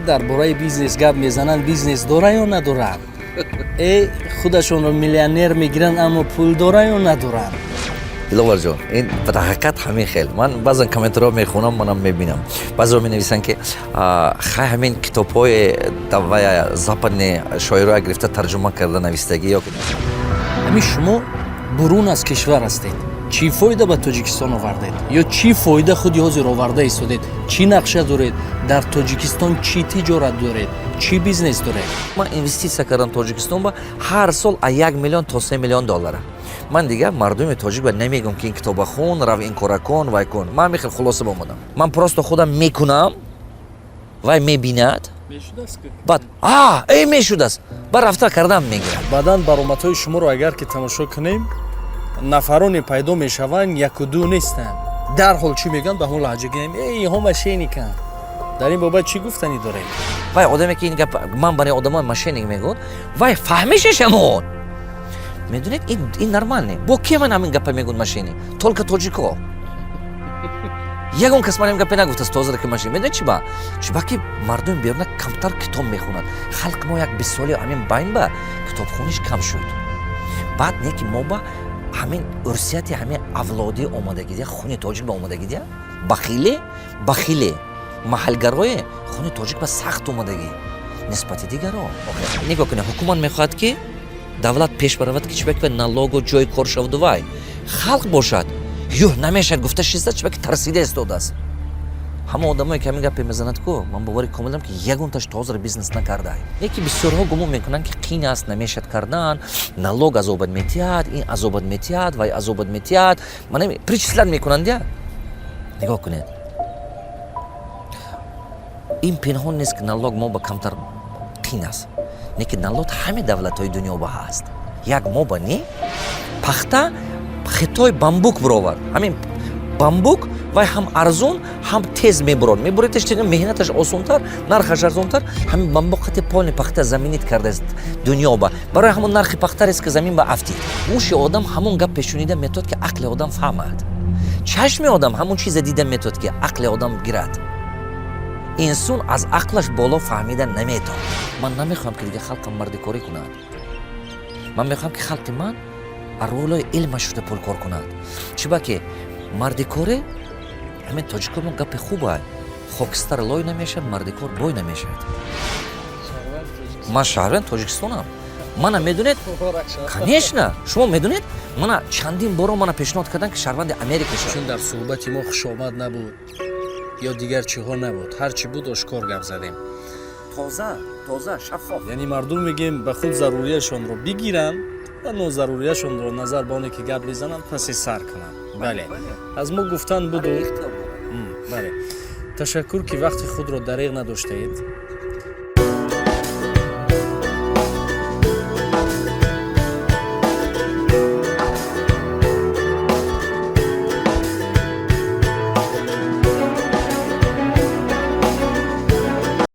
Дар бораи бизнес гап мезананд, бизнес дора ё надоранд? Худашонро миллионер мегиранд, аммо пул дора ё надоранд? Диловарҷон, ин дар ҳақиқат ҳамин хел. Ман баъзан комментарҳо мехонам, манам мебинам, баъзеҳо менависанд, ки хай, ҳамин китобҳои давая западный шоироя гирифта, тарҷума карда навистагӣ ё Ҳамин шумо бурун аз кишвар ҳастед, чӣ фоида ба Тоҷикистон овардед ё чӣ фоида худи ҳозир оварда истодед? Чӣ нақша доред дар Тоҷикистон? Чӣ тиҷорат доред? Чӣ бизнес доред? Ман инвеститсия кардам Тоҷикистон ба ҳар сол аз 1 миллион то 3 миллион доллара. Ман дигар мардуми тоҷик ба намегӯм, ки ин китоба хун, рав, ин кора кун, вай кун. Ман ҳамин хел хулоса омадам: ман просто худам мекунам, вай мебинад, баъд а э мешудааст, баъд рафта кардам мегирад. Баъдан баромадҳои шуморо агар ки тамошо кунем, нафароне пайдо мешаванд, яку ду нестанд, дарҳол чӣ мегӯянд? Ба ҳамон лаҳҷа гӯем: «Э, инҳо мошенниканд». Дар ин бобат чӣ гуфтанӣ доред? Вай одаме, ки ин гап ман барои одамои мошенник мегӯяд, вай фаҳмишаш ҳамон медонед, ин нормальный. Бо ки ман ҳамин гапа мегӯяд мошенник? Только тоҷико. Ягон кас ман ин гапе нагуфтааст тозара, ки мошенник. Медонед чи ба? Чиба ки мардуми беруна камтар китоб мехонад. Халқи мо як 20 соли ҳамин байн ба китобхониш кам шуд. Баъд не ки мо ба ҳамин урсияти ҳамин авлодӣ омадагидия, хуни тоҷик ба омадагидия, бахиле, бахиле, маҳалгарое, хуни тоҷик ба сахт омадагӣ нисбати дигаро. Нигоҳ кунед, ҳукумат мехоҳад, ки давлат пеш баравад, ки чиба ки налогу ҷои кор шаваду вай халқ бошад, юҳ намешавад гуфта шиста, чиба ки тарсида истодааст. Ҳама одамое, ки ҳамин гапе мезанад ку, ман бовари комил дорам, ки ягонташ то ҳозир бизнес накарда. Яке бисёрҳо гумон мекунанд, ки қин аст, намешад кардан, налог азобат метиҳад, ин азобат метиҳад, вай азобат метиҳад, мана перечислять мекунанд. Я нигоҳ кунед, ин пинҳон нест, ки налог мо ба камтар қин аст. Не ки налог ҳаме давлатҳои дунё ба ҳаст, як мо ба не. Пахта Хитой бамбук буровард. Ҳамин бамбук вай ҳам арзон, ҳам тез мебурод, мебуридаш, меҳнаташ осонтар, нархаш арзонтар. Ҳамин бамбук қати полный пахта заменить кардааст дунё ба. Барои ҳамон нархи пахта рест, ки замин ба афтид. Гӯши одам ҳамон гап пешунида метавад, ки ақли одам фаҳмад. Чашми одам ҳамон чизе дида метавад, ки ақли одам гирад. Инсон аз ақлаш боло фаҳмида наметавонад. Ман намехоҳам, ки дигар халқам мардикорӣ кунад. Ман мехоҳам, ки халқи ман арволои илмаш шуда пул кор кунад. Чиба ки мардикорӣ, ҳамин тоҷико мо гапи хуба: хокистар лой намешавад, мардикор бой намешавад. Ман шаҳрванд Тоҷикистонам. Мана медонед, конечно, шумо медонед, мана чандин боро мана пешниҳод карданд, ки шаҳрванди Америка шавам. Чун дар суҳбати мо хушомад набуд ё дигар чиҳо набуд, ҳар чӣ буд, ошкор гап задем. Тоза, тоза, шаффоф. Яъне мардум мегӯем, ба худ зарурияшонро бигиранд ва нозарурияшонро, назар ба оне ки гап мезананд, паси сар кунанд. Бале, аз мо гуфтан буду. Бале, ташаккур, ки вақти худро дареғ надоштаед.